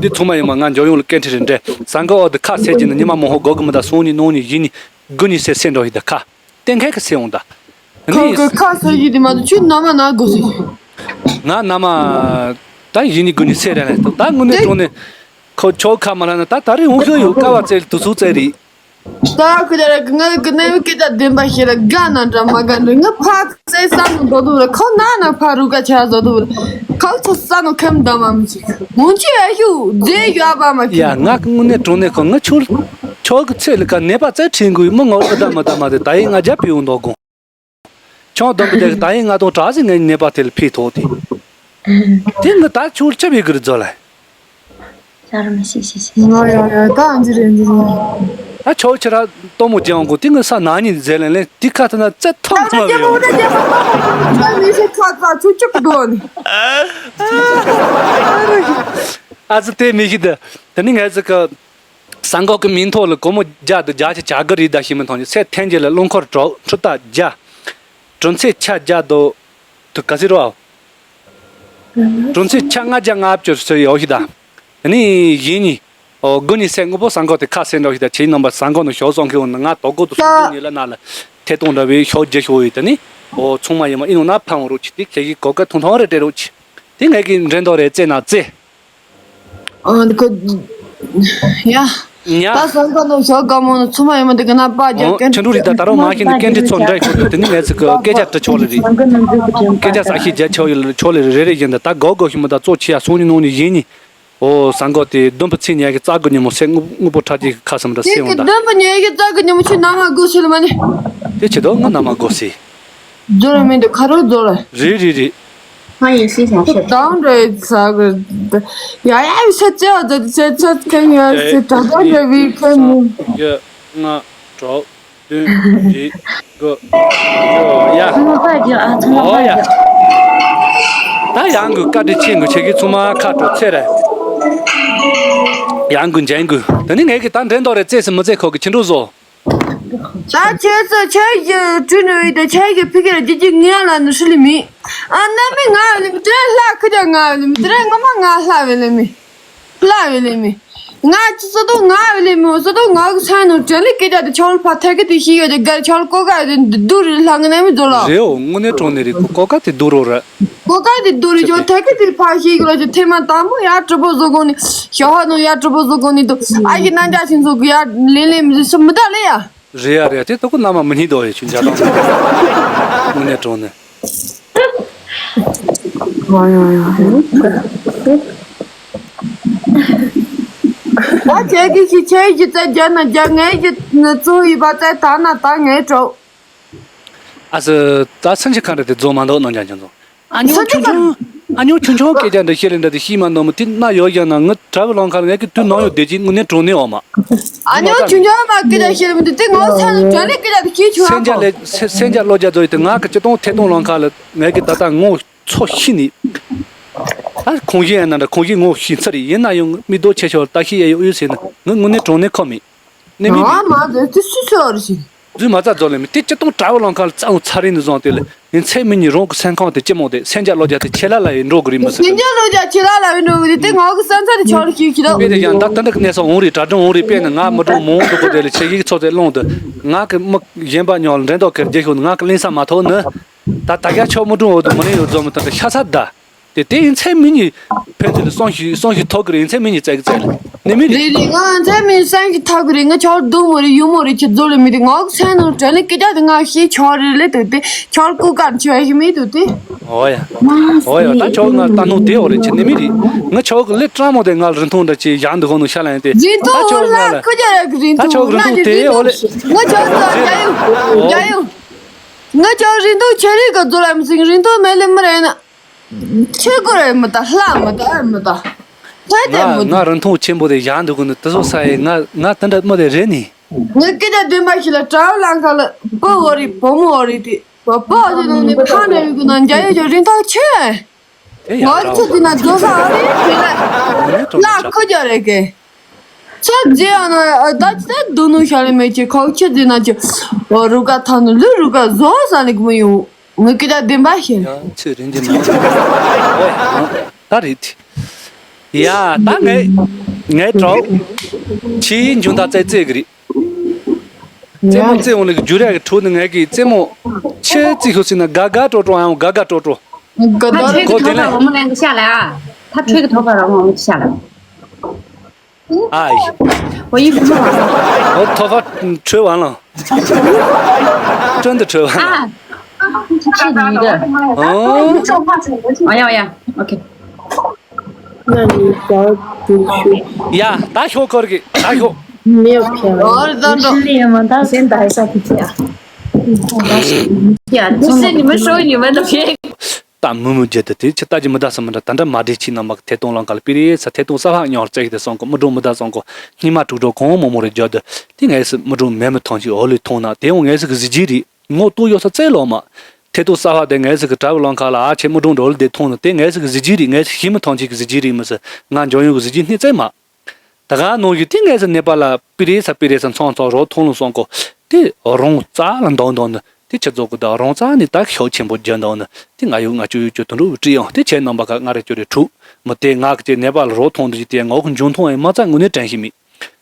འདི་ཚང་མ་ཡིན་མ་ང་འཇོག་ཡོང་ལ་སྐད་འཕྲིན་རེ་འདྲེ་ཟ་འགོག་ཨ་དི་ཁ་སེ་གྱི་ནི་ཉི་མ་མོ་ཧོ་སྒོ་གི་མི་ད་སོང་ནི་ནོང་ནི་ཡིན་ནི་དགུ་ནི་སེ་སེ་འགྲོ་ཡི་ད་ཁ། གཏན་འཁེལ་གྱི་སེ་འོང་ད། ཁོ་ནི་ཁོ་ཁ་ཟེར་གྱི་དེ་མ་གཏོགས་ཁྱོད་ནམ་མ་ན་དགོས་ཟེར། ང་ནམ་མ། ད་ཡིན་ནི་དགོས་ནི་སེ་རེད་ལ་ད་དངོས་གནས་དེ་དྲང་ནས། ཁོ་ཁྱོད་ཁ་མ་ལ་ན་ད་ད་རེས་འོང་ཤོག་ཡོད་ཀ་བ་བཙལ་དུ་སུ་བཙལ་རེད། ད་ཁོ་ད་ར་ང་གི་ནས་སྐད་ཆ་བདེན་པ་ཞིག་ལ་དགའ་ན་འདྲ་མ་དགའ་འདྲ་ང་ཕ་བཙལ་ས་ནང་འགྲོ་དུ་ལ་ཁོ་ན་ན་ཕ་རུ་ཀ་ཆ་བཟོ་དུ་ལ་ཁོ་ཚོ་ས་ནང་ཁམ་འདམ་མ་མི་ཅིག་འོང་ཅི་ཨ་ཤུ་རྫས་ཡོད་པ་མ་ཡ་ཁྱོད། ང་དངོས་གནས་དྲང་གནས་ཁོ་ང་ཁྱོད། ཁྱོད་ཀྱི་ཚེ་ལ་ཀ་ནད་པ་བཙལ་ཁྲིད་དགོས་མི་ངོ་ཨ་ད་མ་ད་མ་དེ་ད་ཡིན་ང་རྒྱ་ཕི་འོང་མདོག་དགོང་། ཆང་སྡོམ་པ་དེ་ད་ཡིན་ང་དང་གྲགས་སེ་ངའི་ནད་པ་དེ་ལ་ཕི་ཐོག་དེ། དེ་ངི་ད་ཁྱོད་ལ་ཆབ་ཡི་གི་རི་རྫོ་ལ། ཡ་ར་མ་ཤི་ཤི་ཤི་ཤི། ང་ཡ་ཡ་ད་འདི་རེད་འདི་རེད། ད་ཆོག་ཆེ་ར་སྟོན་མོ་རྒྱལ་འགོ་དེ་ངི་ས་ན་ཉིན་མཛད་ལེན་ལེན་དེ་ཁ་ཐ་ན་བཙལ་ཐོག་ཐ་མ་རེད། ཁ་ཚ་ཆུ་ཆུ་གི་འདུག་ནི། ཨ་ཙི་དེ་མི་ཤི་ད། དེ་ནི་ངས་ཟིག་གི། ས་འགག་གི་མིང་ཐོག་ལ་སྒོར་མོ་བརྒྱ་དང་བརྒྱ་ཆ་བྱ་གི་རེད་ད་ཤི་མི་མཐོང་ནི་སེ་ཐན་གྱི་ལ་རླུང་འཁོར་གྲོགས་ཁྲི་ད་བརྒྱ། གྲོང་ཚད་ཆ་བརྒྱ་དོ། དུ་ག་ཟེར་རོ། གྲོང་ཚད་ཆ་ལྔ་བརྒྱ་ལྔ་བཅུ་ཟེར་ཡོད་ཤི་ད། དེ་ནི་ཡིན་ནི། ཨོ་དགུ་ནི་སེ་དངོས་པོ་ས་འགག་དེ་ཁ་སེ་འགྲོ་ཤི་ད་ཆེ་རྣམ་པ་ས་འགག་ནང་ཞོག་སོང་གི་འོང་ན་ང་དོ་དགོ་དུ་སོང་དགུ་ནི་ལ་ན་ལ་ཐད་གཏོང་འདྲ་བའི་ཞོག་རྒྱ་ཞོག་ཡོད་དེ་ནི། ཨོ་ཚོང་མ་ཡིན་མ་ཨིན་ནོ་ན་ཕན་འོང་རོགས་ཆི་དེ་ཁྱེད་ཀྱི་གོ་སྐད་ཐུང་ཐུང་རེ་སྤྲད་རོགས་ཆི། དེ་ངས་ཀྱི་འགྲན་ཟླ་རེ་རྩེ་ན་རྩེ། ཨ་ཁོ། ཡ། ཉ། ད་སང་ག་ནང་ཞོགས་སྒམ་མོ་ནང་ཚུར་མ་ཡོང་མ་འདི་ག་ན་པ་རྒྱག་ཨོ་ཁྱེད་འགྲོ་རིག་ད་ད་རུང་མ་ཤེས་ནས་སྐད་འདྲི་ཚོ་འདྲ་ཁོ་ཐུབ་དེ་ནི་ངས་ཚིག་གི་སྐད་ཆ་དྲི་ཆོག་ལེ་རེད། སྐད་ཆ་ས་ཤེས་རྒྱ་ཆོག་ཡོད་ཆོག་ལེ་རེད་རེད་ཡིན་ད་ད་གོ་གོ་ཤི་མི་ད་གཙོ་ཆེ་ཡ་སོང་ནི་ནོང་ནི་ཡིན་ནི། ཨོ་སང་གོ་དེ་བདུན་པ་ཚེ་ཉལ་གི་རྩ་དགུ་ཉིན་མོ་སེ་དངོས་དངོས་པོ་ཁྲ་ཅིག་ཁ་སམ་ར་དེ་སེ་གི་འོང་ད། བདུན་པ་ཉལ་གི་རྩ་དགུ་ཉིན་མོ་ཆུ་ནང་མ་དགོས་ཤི་ལ་མ་ནི། དེ་ཆེ་དོ་ང་ནང་མ་དགོས་སི། རྫོ་ར་མི་འདུག་ཁ་རོག་རྫོ་ར། རེད་རེད་རེད། ང་ཡིན་ཤེས་བྱ་ཤེས། དང་འདྲ་ཡི་ས་གི། ཡ་ཡ་ཡི་ས་ཅེ་བ་ཛ་ཅེ་ཅེ་ཁེ་ཡ་སི་ད་ད་འདྲ་བི་ཁེ་མི། ཡ་ང་གྲོགས་བདུན་རེད་གོ་ཡ། ཚང་མ་ཡ། ད་ཡང་གི་བཀའ་དྲིན་ཆེན་གི་ཆེ་གི་ཚང་མ་ཁ་དྲོ་ཚེ་རེད། ཡང་གི་འཇན་གི་ད་ནི་ངས་གི་ད་འདྲེན་དོ་རེད་ཙེ་སི་མི་ཙེ་ཁོ་གི་ཁྱི་འགྲོ་བཟོ། ད་ཁྱེད་ཚོ་ཁྱེད་ཀྱི་བྲོས་ནུས་ཡོད་དེ་ཁྱེད་ཀྱི་ཕི་ཀེར་ཇི་ཇི་ངེས་ལ་ནི་ཧྲི་ལི་མི། ཨ་ནེ་མི་ང་ལི་མི་དེ་རེད་ལྷ་ཁུ་ཅག་ང་ལི་མི་དེ་རེད་ངོ་མ་ང་ལྷ་བེ་ལི་མི། ལྷ་བེ་ལི་མི། ང་ཅི་ཚོ་དུ་ང་བེ་ལི་མི་ཚོ་དུ་ང་གི་ཚན་ནང་དྲན་ལི་ཀི་ཅག་དེ་ཆོལ་ཕ་ཐེ་ཀི་དེ་ཤི་ཡོད་དེ་གར་ཆོལ་ཀོ་ཀ་དེ་དུ་རི་ལྷ་ངི་ནེ་མི་ཛོ་ལ། རེད་འོ་དངོས་གནས་དྲང་གནས་རེད་ཀོ་ཀ་དེ་དུ་རོ་ར། ཀོ་ཀ་དེ་དུ་རི་ཆོ་ཐེ་ཀི་དེ་ཕ་ཤི་གི་ལ་ཆོ་ཐེ་མ་དང་མོ་ཡ་གྲི་པོ་བཟོ་གོ་ནི། ཞོ་ཧ་ནོ་ཡ་གྲི་པོ་བཟོ་གོ་ནི་དུ་ཨ་ཡི་ནང་ཇ་ཤིང་བཟོ་གི་ཡ་ལེ་ལེ་མི་ཟི་མི་ད་ལེ་ཡ། རེད་ཡ་རེད་ཡ་དེ་ཏོ་ཀུ་ན་མ་མི་ཉིད་དོ་ཡ་ཆུ་འཇའ་དང་དངོས་གནས་དྲང་གནས། ཨ་ཁྱེད་ཀྱི་ཤི་ཁྱེད་ཀྱི་རྩ་རྒྱ་ན་རྒྱ་ངའི་ཀྱི་གཙོ་ཡི་པ་རྩ་ད་ན་ད་ངའི་གྲོགས། ཨ་སི་ད་སུན་ཆི་ཁ་འདྲ་དེ་རྫོགས་མ་འདུག་ནང་ཀྱང་ཀྱང་རྫོགས། ཨ་ཉོ་ཆུང་ཆུང་། ཨ་ཉོ་ཆུང་ཆུང་སྐད་ཆ་འདྲ་བཤད་ལེ་འདྲ་དེ་ཤི་མ་འདུག་མི་དེ་ན་ཡོད་ཀྱང་ན་ངི་དྲ་བའི་ལང་ཁ་ལ་ངས་ཀྱི་དུས་ནང་ཡོད་བསྡད་ཀྱི་དངོས་གནས་དྲང་གནས་འོ་མ། ཨ་ཉོ་ཆུང་ཆུང་མ་སྐད་ཆ་བཤད་ལེ་མི་དེ་དེ་ངོ་ཚ་ནི་དྲན་ལེ་སྐད་ཆ་དེ་ཤི་ཆུང་སེན་ཨ་ཅག་ལེ་སེ་སེན་ཅག་བློ་རྒྱ་རྫོགས་ཡོད་དེ་ང་གི་སྤྱི་སྟོང་ཐད་སྟོང་ལང་ཁ་ལ་ངས་ཀྱི་ད་ལྟ་ངོ་ཚོ་ཤི་ནི། ད་ཁོང་གཞི་ཡང་ན་འདྲ་ཁོང་གཞི་ངོ་ཤི་ཚར་ཡིན་ན་ཡང་མི་རྡོ་ཆེ་ཤོར་ད་ཤི་ཡ་ཡོད་ཡོད་ཟེར་ན་ངི་དངོས་གནས་དྲང་གནས་ཁོ་མི། ནི་མི་རེད། ཨ་མ་དེ་དེ་སུ་སུ་ཨ་རུ་ཞིག་དུས་མ་རྩ་རྫོགས་ལེ་མི་དེ་སྤྱི་སྟོང་དྲ་བ་ལང་ཁ་ལ་རྩ་འོང་ཚ་རིང་ནས་བཟུང་སྟེ་ལེ་ཡིན་ཚེ་མི་ཉིད་རང་གི་སེམས་ཁོང་དེ་ཅི་མོ་དེ་སེམས་ཅག་བློ་རྒྱ་དེ་ཆེ་ལ་ལ་ཡིན་འགྲོ་གི་རེད་མི་སྲིད་སེམས་ཅག་བློ་རྒྱ་ཆེ་ལ་ལ་ཡིན་འགྲོ་གི་རེད་དེ་ངའོ་གི་སེམས་ཚ་དེ་ཆོག་རེ་ཞིག་ཞིག་རོགས། དཔེ་དེ་ཡང་ད་ལྟ་འདྲ་གི་གནས་སོང་འོང་རེད་དྲ་སྒྲོན་འོང་རེད་དཔེ་ནི་ང་མི་འགྲོ་མོ་འོང་འགྲོ་གི་རེད་ལེ་ཆེ་གི་ཚོ་དེ་སློང་དུ་ང་གི་མི་གཞན་པ་ཉོ་ལ་འདྲེན་ཐོག་ཁེར་རྒྱ་ཤོག་ནི་ང་གི་གླིང་ས་མ་ཐོག་ནི་ད་ད་རྒྱ་ཆོག་མི་འགྲོ་འོ་དུ་མི་ནི་ཡོད་རྫོགས་མི་ད་ད་ཤ་ཚ་ད། དེ་དེ་ཡིན་ཚེ་མི་ཉིད་ཕན་ཚུན་ལ་གསོན་ཤུགས་གསོན་ཤུགས་ཐོབ་གི་རེད་ཡིན་ཚེ་མི་ཉིད་བཙལ་གི་བཙལ་ནི་མི་རེད། རེད་རེད་ང་ཚེ་མི་གསོན་ཤུགས་ཐོབ་གི་རེད་ང་ཆོར་སྡུག་མོ་རེད་ཡུ་མོ་རེད་ཁྱི་རྫོ་རེད་མི་རེད་ང་གི་སེམས་ནང་དྲན་ལེ་སྐད་ཆ་དེ་ང་ཤེས་ཆོག་རེད་ལེ་དུ་དེ་ཆོར་ཀུ་ཀར་ཆོས་ཤི་མི་དུ་དེ། ཨོ་ཡ། ཨོ་ཡ་ད་ཆོག་ང་ལྟ་ནོ་དེ་ཨོ་རེད་ཁྱི་ནི་མི་རེད། ང་ཆོག་གི་ལེ་ཀྲ་མོ་དེ་ང་རིན་ཐུང་འདྲ་ཅི་ཡང་འདི་ཧོ་ནོ་ཤ་ལ་ཡང་དེ། རིན་ཐུང་ད་ཆོག་ང་ལ་ལ་ཁུ་རྒྱ་ར་གི་རིན་ད་ཐུང་ཆོག་གི་རིན་ཐུང་དེ་ཨོ་ལེ། ང་ཆོག་ང་རྒྱ་ཡུ་རྒྱ་ཡུ། ང་ཆོག་རིན་ཐུང་ཆེ་རིག་གི་རྫོ་ལ་མི་སིང་རིན་ཐུང་མེ་ལེ་མི་རེད་ན། ཆེ་གོ་རེ་མི་ད་ལྷ་མི་ད་ཨེ་མི་ད། ཐད་དེ་ང་མི་ང་རིན་ཐུང་ཆེན་པོ་དེ་བཞག་འདུག་གི་ནི་དེ་ཚོ་ས་ཡི་ང་ང་དེ་འདྲ་མི་དེ་རེད་ནི། ངས་སྐད་ཆ་བདེན་པ་ཞིག་ལ་གྲྭ་བ་ལང་ཁ་ལ་བུ་འོ་རེད་བུ་མོ་འོ་རེད་དེ་བུ་བུ་འོ་དེ་ནང་ནས་ཕ་འདྲ་ཡོད་གི་ན་འཇའ་ཡོད་ཀྱི་རིན་ཐང་ཆེ། དེ་ཡག་ང་ཚོ་དེ་ན་རྫོ་ས་འོ་རེད་དེ་ལ་ལ་ཁོ་རྒྱ་རེད་གི། ཚོད་རྫི་ཡང་ན་ད་ཅི་ད་སྡུག་ནོ་ཤ་ལེ་མེད་ཀྱི་ཁོ་ཁྱི་རྫི་ན་ཅི་རུ་ཀ་ཐ་ནུ་ལུ་རུ་ཀ་བཟོ་ས་ནི་གི་མི་ཡོང་། ངའི་སྐད་ཆ་བདེན་པ་བཤད། ཡང་ཚོད་རིན་འདི་མ་ད་རེད། ཡ་ད་ངས་ངའི་གྲོགས་ཁྱིའི་འཇུན་ད་རྩེ་རྩེ་གི་རེད། རྩེ་མོ་རྩེ་འོང་ལེ་གི་རྒྱུ་ར་གི་ཁྲོད་ནི་ངས་གི་རྩེ་མོ་ཁྱི་རྩི་ཤོག་སྲིད་ན་དགའ་དགའ་སྤྲོ་སྤྲོ་ཨང་དགའ་དགའ་སྤྲོ་སྤྲོ། ད་ཁྱེད་ཀྱི་ཐོག་ལ་འོ་མ་ལེན་གི་ཤ་ལ་ཨ། ད་ཁྱེད་ཀྱི་ཐོག་ལ་འོ་མ་ཤ་ལ། ཨ་ཡི། 我衣服弄完了。 ཨོ་ཐོ་ཧྥ་འཁྲོལ་བ་ལང་། 真的འཁྲོལ་བ་ལང་། 啊，是你的。 ཨོ། 哎呀哎呀，OK。 那你早点去。 ཡ་ད་ཤོག་ཁོར་གི་ད་ཤོག 没有骗我，我是真的。 你失恋吗？他先打一下脾气啊。 呀，不是你们说你们的骗。 ད་མུ་མུ་བརྒྱད་དུ་དེ་ཆི་ལྟ་ཅི་མི་ལྟ་སམ་འདྲ་ད་འདྲ་མ་བྲེལ་ཁྱི་རྣམ་པ་གི་ཐད་གཏོང་ལང་ཀ་ལ་པི་རེ་ས་ཐད་གཏོང་ས་ལྷག་ཉོར་བཙལ་གི་དེ་སོང་གོ་མི་འགྲོ་མི་ད་སོང་གོ་སྙིགས་མ་དྲུག་སྒྲོ་གང་མང་མང་རེ་བརྒྱབ་དུ་དེ་ངས་སི་མི་འགྲོ་མེད་མི་ཐང་ཅིག་འོ་ལུས་ཐོང་ན་དེ་འོ་ངས་སི་གི་གཟི་བརྗིད་རེད་ངོ་གཏོང་ཡོད་ས་བཙལ་ལོ་མ། ཐད་གཏོང་ས་ལྷག་དེ་ངས་སི་གི་དྲ་བའི་ལང་ཀ་ལ་ཨ་ཆེ་མི་འགྲོ་འགྲོ་ལ་དེ་ཐོང་ན་དེ་ངས་སི་གི་གཟི་བརྗིད་རེད་ངས་སི་ཞི་མི་ཐང་ཅིག་གི་གཟི་བརྗིད་རེད་མི་སི་ང་འཇོན་ཡོད་གི་གཟི་བརྗིད་སྣེ་བཙལ་མ། ད་ག་ནང་བཞིན་དེ་ངས་སི་ནེ་པ་ལ་པི་རེ་ས་པི་རེ་ས་ཚང་ཚང་རོ་ཐོང་ལ་སོང་གོ་དེ་རོང་རྩ་ལ་འདང་འདང་ནི། དེ་ཁྱེད་ཚོ་གི་ད་རོང་རྩ་ནས་ད་ཤོག་ཆེན་པོ་རྒྱུ་འདང་ནི་དེ་ང་ཡོད་ང་ཅོ་ཡོད་ཅོ་དུ་འགྲོ་བྲིས་ཡང་དེ་ཁྱེད་རྣམ་པ་ག་ང་རེ་ཅོ་རེ་འཁྲུག་མི་དེ་ང་གི་ཅེ་ནེ་པ་ལ་རོ་ཐོང་དུ་ཅི་དེ་ང་གི་འཇོན་ཐོང་ཡང་མ་རྩ་དངོས་གནས་དྲན་ཤེས་མེད་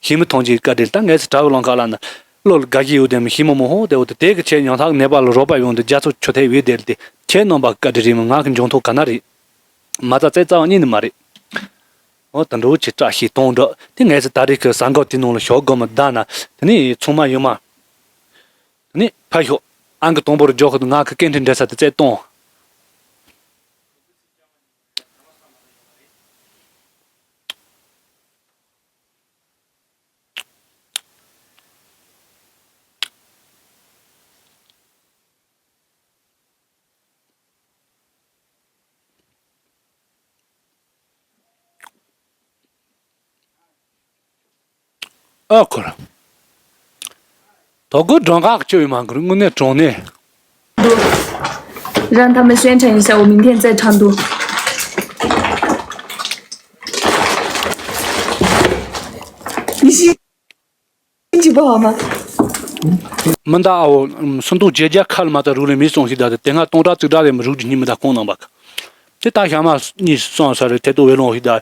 ཤེས་མི་ཐོང་ཅིག་བཀའ་དྲིན་ད་ངས་སི་དྲ་བའི་ལང་ཀ་ལ་ནི་བློ་ལ་དགའ་གི་ཡོད་དེ་མི་ཤེས་མི་མོ་ཧོ་དེ་འོ་དེ་དེ་གི་ཁྱེད་ཉང་ཐག་ནེ་པ་ལ་རོ་པ་ཡོང་དུ་རྒྱ་མཚོ་ཆུ་ཐལ་བའི་དེ་ལ་དེ་ཁྱེད་རྣམ་པ་གི་བཀའ་དྲིན་རེད་མི་ང་གི་འཇོན་ཐོང་ག་ན་རེད་མ་རྩ་རྩེ་རྩ་བ་གཉིས་ནི་མ་རེད། འོ་དེ་འདྲ་བོ་ཅིག་བཀྲ་ཤིས་གཏོང་འདྲ། དེ་ངས་ད་རེས་ཀྱི་གསར་འགོད་དེ་ནང་ལ་ཞོག་དགོས་མི་གདའ་ན། དེ་ནས་ཚང་མ་ཡོང་མ། དེ་ནས་ཕར་ཞོག་ཨང་ཀི་དང་པོ་རུ་འཇོག་ཁུ་ང་གི་སྐད་འཕྲིན་འབྲེལ་ས་དེ་བཙལ་གཏོང་། ཨ་ཁོ་ར། དོ་དགོང་སྒྲོན་ཁ་གཅོད་ཡོད་མ་གི་རེད། དངོས་གནས་དྲང་གནས། 让他们宣传一下，我明天再唱读。你是 你不好吗？ མི་འདའ་ཨའོ། སུན་ཏོག་བརྗེ་རྒྱ་ཁ་ལ་མ་ད་རུག་ལས་མི་སོང་ཞིག་ད་དེ་ལྔ་སྟོང་ཕྲག་གཅིག་ཕྲག་ལས་མི་རུག་གི་སྙིང་མི་ད་ཁོང་ནང་པ། དེ་ད་ཞག་མ་གཉིས་སོང་ས་རེད་དེ་ཏོ་བེ་ལོང་ཞིག་ད།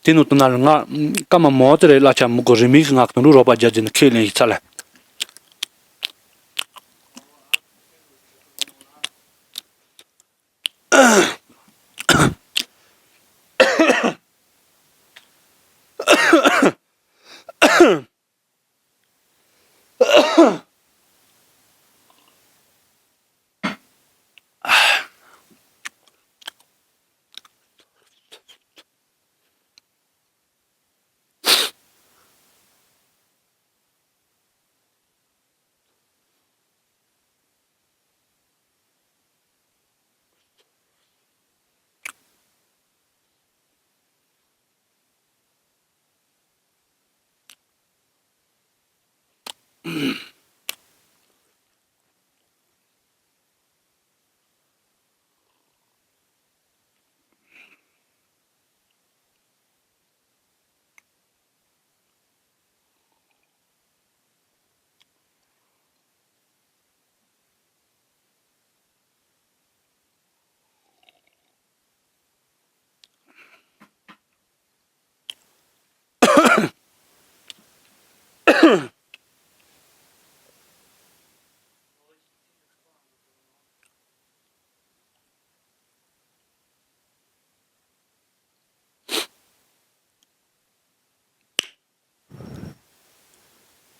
དེ་ནུ་དུ་ན་ལ་ང་ཀ་མ་མོ་དེ་རེད་ལ་ཆ་མི་གོ་རི་མིག་ང་གི་དུ་རུ་རོགས་པ་རྒྱ་རྒྱུ་ནི་ཁས་ལེན་ཞིག་ཚ་ལ།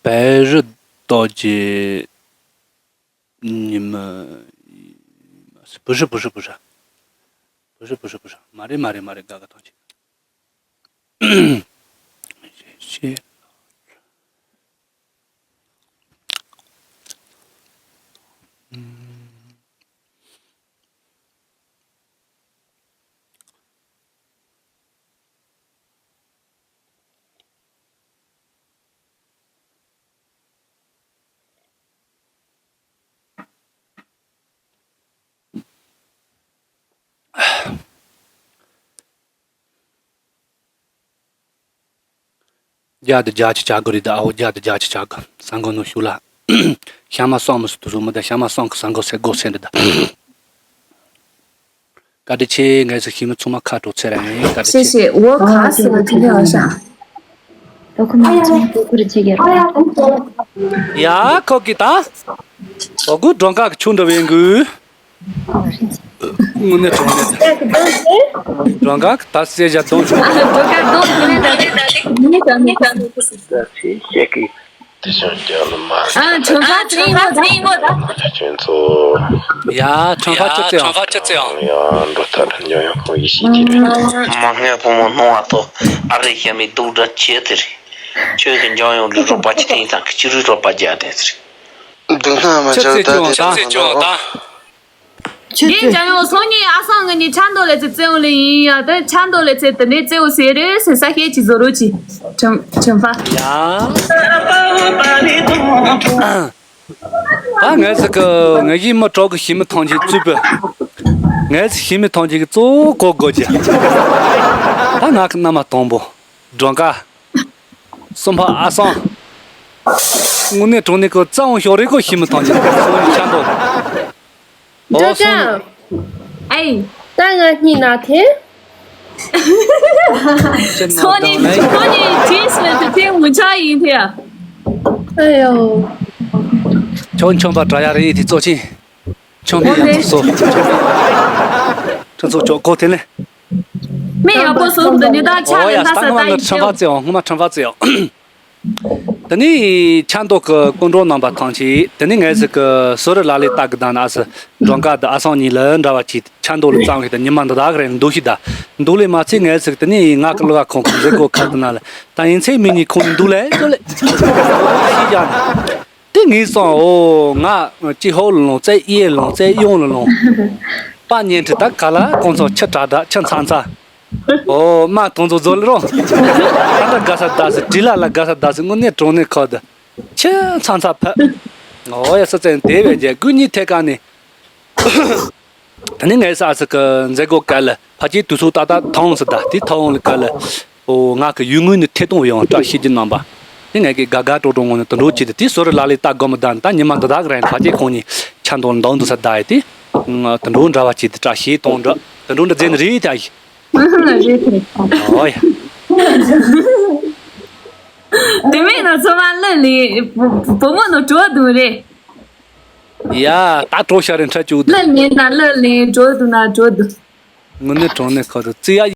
བེ་རི་རྡོ་རྗེ་ཉི་མ། བུ་ཧྲི་བུ་ཧྲི་བུ་ཧྲི། བུ་ཧྲི་བུ་ཧྲི་བུ་ཧྲི། མ་རེད་མ་རེད་མ་རེད། དགའ་དགའ་ཐང་ཆད། ཤེས། རྒྱ་དེ་རྒྱ་ཆེ་བྱ་དགོས་རེད་ད། ཨའོ་རྒྱ་དེ་རྒྱ་ཆེ་བྱ་དགོས། ས་འགོ་ནོ་ཤུ་ལ། ཤ་མ་སོང་མི་སུ་དུ་སོང་མི་ད་ཤ་མ་སོང་གི་ས་འགོ་སེ་འགོ་སེ་འདི་ད། བཀའ་དྲིན་ཆེ། ངས་ཟིག་ཤི་མི་ཚང་མ་ཁ་དྲོ་ཚེ་ར་ཡིན། བཀའ་དྲིན་ཆེ། 谢谢，我卡死了，今天晚上。 ཡ་ཁོ་གི་ད། ཨོ་གུ་སྒྲོན་ཁ་གི་ཆུ་འདྲ་བའི་འགུ། དངོས་གནས་དྲང་གནས། སྒྲོན་ཁ་གི་ད་གསེར་ཞྭ་གདོང་ཆུང་། སྒྲོན་ཁ་གདོང་ཆུང་ནས་ད་ནས་ད་ནས་ད་ནས་ད་ནས། དེ་བྱུང་རྒྱལ་མ། ཨ་ཁྲོན་ཁ་ཚེ་ཡིན་མོ་ད། ཁྱོད་ཚོ། ཡ་ཁྲོན་ཁ་ཅི་ཙེ་ཡང་། ཡང་འགྲོ་ཐབས་ཉོ་ཡོང་ཁོང་ཡིད་ཤེས་ཀྱི་རེད། མ་སྔས་བུ་མོ་སྣང་བ་ཐོ། ཨ་རེ་ཤ་མི་སྡུག་འདྲ་ཆེ་དེ་རེད། ཁྱོད་ཀྱི་འཇང་ཡོང་གི་རོགས་པ་ཅི་ཐེངས་དང་གི་ཅི་རུ་རོགས་པ་རྒྱག་དེ་རེད། སྡུག་ན་མ་ཆགས་ད་དེ་ཆགས་ད། རྒན་ཅང་ཡོང་སོང་ནི་ཨ་སང་ངི་ནི་ཆ་མདོ་ལེ་ཚེ་བཙལ་འོང་ལེ་ཡིན་ཡ། ད་ཆ་མདོ་ལེ་ཚེ་དེ་ནས་བཙལ་འོང་ཟེར་རེད་ཟེར་ས་ཤེས་ཀྱི་བཟོ་རོགས་ཀྱི། ཁྲམ་ཁྲམ་ཕ། ཡ། ད་ངས་ཟེར་གི་ངས་ཡིན་མི་གྲོགས་གི་ཤི་མི་ཐང་ཆེན་བཙུད་པ། ངས་ཤི་མི་ཐང་ཆེན་གི་གཙོ་བོ་གོ་དགོས་ཀྱི། ད་ང་གི་མནའ་མ་དང་པོ། སྒྲོན་ཁ། གསུམ་པ་ཨ་སང་། དངོས་གནས་དྲང་གནས་ཀྱི་རྩ་བ་ཤོག་རེ་ཀོ་ཤི་མི་ཐང་ཆེན་གསུམ་ནི་ཆ་མདོ། ཨོ་སོང་། ཨེ། ད་ང་གཉིས་ན་དེ། ཚོ་ནི་ཚོ་ནི་ཇིས་ལ་དེ་དེ་མུ་ཆ་ཡིན་དེ། ཨ་ཡོ། ཆོ་མཆོན་པ་དྲ་ཡ་རེ་ཡི་དེ་གཙོ་ཆེ། མཆོན་པའི་ཡང་གཙོ། ཁྲི་ཚོ་ཆོག་གོ་དེ་ནས། མི་ཡག་པོ་སོང་དུ་ནི་ད་ཆ་ཨོ་ཡ། ལེན་ད་ད་ས་ད་སྔོན་ལ་ཡིན་ཁྲམ་པ་ཅིའོ། བརྩེ་ཡོང་། སྔོན་མ་ཁྲམ་པ་བརྩེ་ཡོང་། དེ་ནས་ཆ་མདོག་གི་སྐུ་མགྲོན་རྣམ་པ་ཐམས་ཅད། དེ་ནས་ངས་ཟིག་གི་སོ་རི་ལ་ལས་ལྟ་གི་ད་ན་ཨ་སི་མགྲོན་ཁང་དུ་ཨ་སང་གཉིས་ལ་འདྲ་བ་ཅིག་ཆ་མདོག་ལ་གཙང་ཤི་ད་ཉི་མ་འདི་དག་རེད་འདུག་ཤི་ད། འདུག་ལས་མ་ཚད་ངས་ཟིག་དེ་ནས་ང་གི་ལོ་བ་ཁོང་གི་མཛད་སྒོ་ཁག་ཏུ་ན་ལ་ད་ཡིན་ཚེ་མི་གཉིས་ཁོང་གཉིས་འདུག་ལས་ཅོ་ལས་ཤི་ཡ་ན། དེ་ངས་སོང་ཨོ་ང་ཅི་ཧོ་ལ་ལོང་ཙེ་ཨེ་ལོང་ཙེ་ཡོང་ལ་ལོང་། པ་ཉན་ཁྲི་ད་ག་ལ་ཁོང་ཚོ་ཁྱི་དྲག་དྲག་ཁྱི་མཚང་མཚང་། ཨོ་མ་དོང་ཚོ་ཛོ་ལི་རོ། ད་ད་ག་ས་ད་སི་དྲི་ལ་ལ་ག་ས་ད་སི་དངོས་གནས་གྲོང་ནས་ཁོ་ད་ཁྱི་མཚང་མཚང་ཕ། ཨོ་ཡ་ས་ཙན་དེ་བས་རྒྱལ་སྐུ་གཉིས་ཐད་ཀ་ནས། ད་ནི་ངས་ས་སི་གི་མཛད་སྒོ་ག་ལ་ཕ་ཅིའི་དུས་ཚོད་ཏག་ཏག་ཐོང་སི་ད་དེ་ཐོང་ལ་ག་ལ། ཨོ་ང་གི་ཡུལ་དངོས་ནས་ཐད་གཏོང་ཡོང་བཀྲ་ཤིས་ཀྱི་རྣམ་པ། དེ་ངས་གི་དགའ་དགའ་སྤྲོ་སྤྲོ་ངང་ནས་དུད་འགྲོ་བྱས་ཏེ་དེ་སོ་རི་ལ་ལས་ལྟ་དགོས་མི་ད་ནི་ད་ཉི་མ་འདི་དག་རན་ཕ་ཅིའི་ཁོང་གཉིས་ཆ་མདོག་འདང་འདུག་ས་ད་ཡི་དེ། དུད་འགྲོ་འདྲ་བ་བྱས་ཏེ་བཀྲ་ཤིས་གཏོང་འདྲ་དུད་འགྲོ་འདྲ་རྫས་ནི་རེད་ད་ཡི། རེད་རེད། ཨོ་ཡ། དེ་མིན་ན་ཚོ་མ་ལ་ལས་བུ་མོ་ནོ་གྲོ་དུ་རེད། ཡ་ད་གྲོ་ཤ་རེ་འཕྲད་བཅུག་དུ། ལ་ལས་ན་ལ་ལས་གྲོ་དུ་ན་གྲོ་དུ། དངོས་གནས་གྲོང་ནས་ཁ་དུ་རྩི་ཡ།